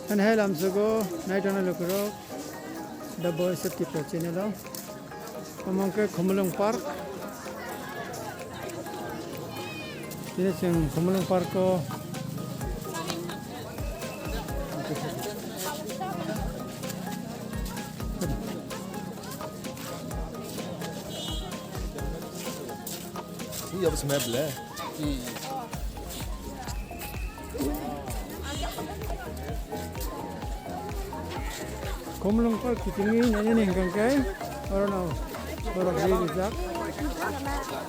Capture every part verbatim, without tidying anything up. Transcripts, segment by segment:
Ani hai lamsogo naitona lukurok The Voice of Tripura channel o. Omo khe Khumulwng Park. Tini chwng Khumulwng Park o. Iya, bos map le. Khumulwng Park kitingwi nani hwnkha khe orono borok rijak.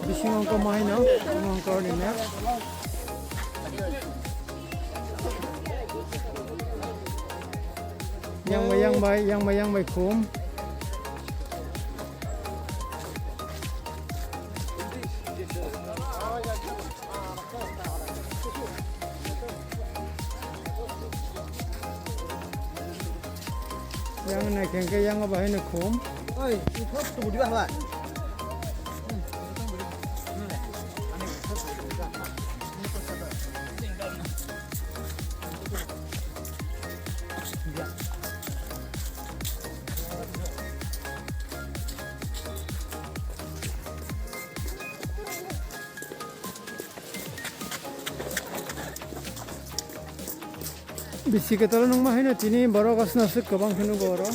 Bisingo wngkha mahaino, omo wngkha oroni map. Yang bai, yang bai, yang bai, yang bai khum. Yang naikhe hwnkhe yang bahai no khum. Oi, ithok tubudi bahai. Bisi kwtal nungma haino tini borok aswk aswk kwbang khe nugo oro.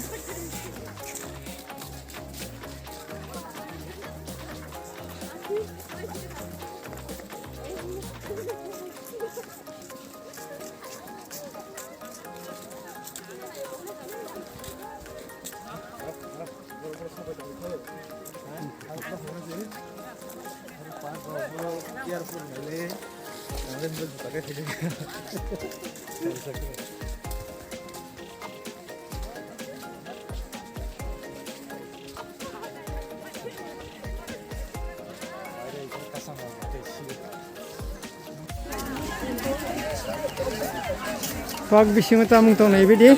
Park bisingo tamung tongnai bidi.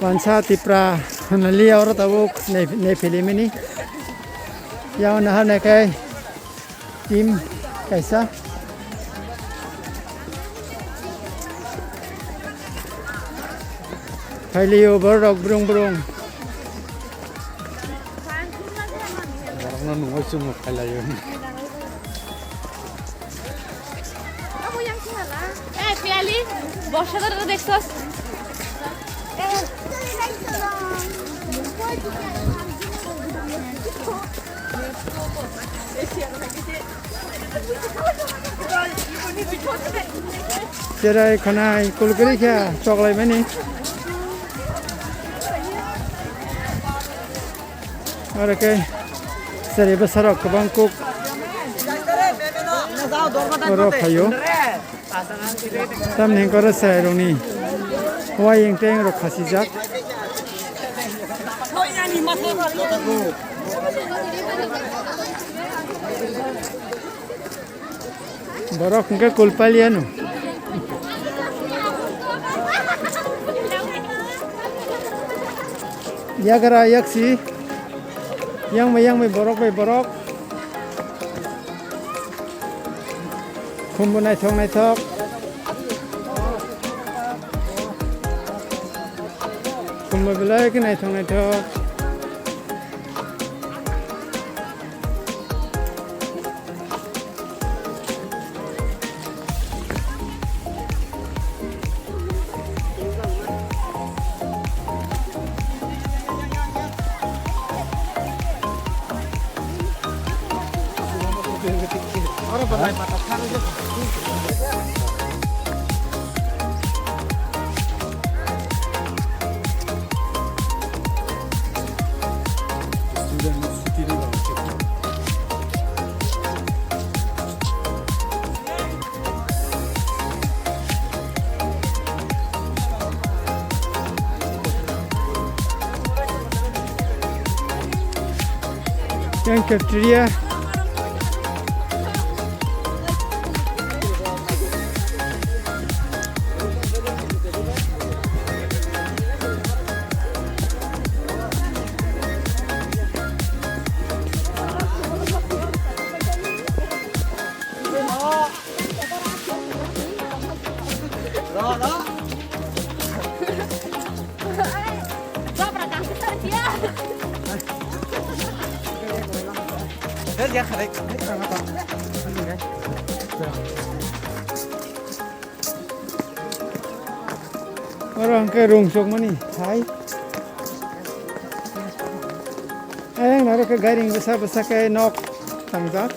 Wansa Tipra hwnli oro tabuk nai, naiphili mini. Yang nahar naikhai. Team kaisa. Phailio borok brung brung. Borokno nungwi chwngno phailaio. Eh, Piyali, borsa doro deksos. Cherai khanai kulgri kha choklai mani. Aro khe cherai bwsarok kwbang kuk oro phaio. Tamni hwnkhe oro chwrairokni uaying tayingrok khasijak. Borok hwnkhe kulpaliano. Yagra yaksi. Yang bai yang bai borok bai borok. Khumbo naithok naithok. Khumbo belai khe naithok naithok. Yang cafeteria. Oro hwnkhe rung chukmani hai. Ayang naro khe gairing bwsa bwsa khe nok tangjak.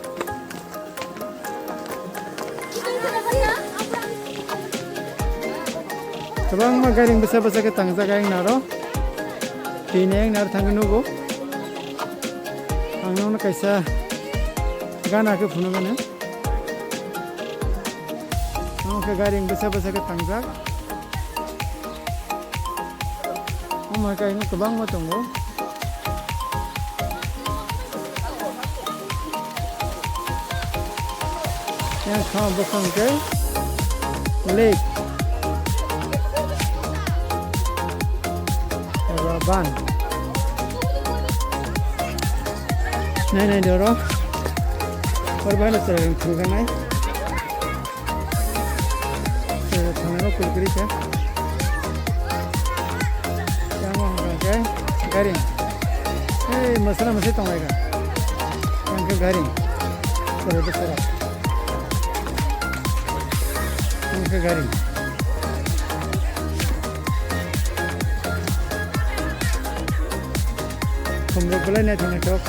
Kwbangma gairing bwsa bwsa khe tangjak ayang naro. Tini ayang naro thangwi nugo. Ang nokno kaisa gana khe phunukgano. Omo khe gairing bwsa bwsa khe tangjak. Omo khe kaisa kwbangma tongo. Yang kha bwkhang khe lake. Eba ban. Nai nai doro. Or bahai no chwrai thangjaknai. Thangnaima kurkuri khe. Yang hwnkhe gairing. Ei masala masai tonglaikha. Yang khe gairing. Soro de soro. Yang khe gairing. Khumrok belai naithok naithok.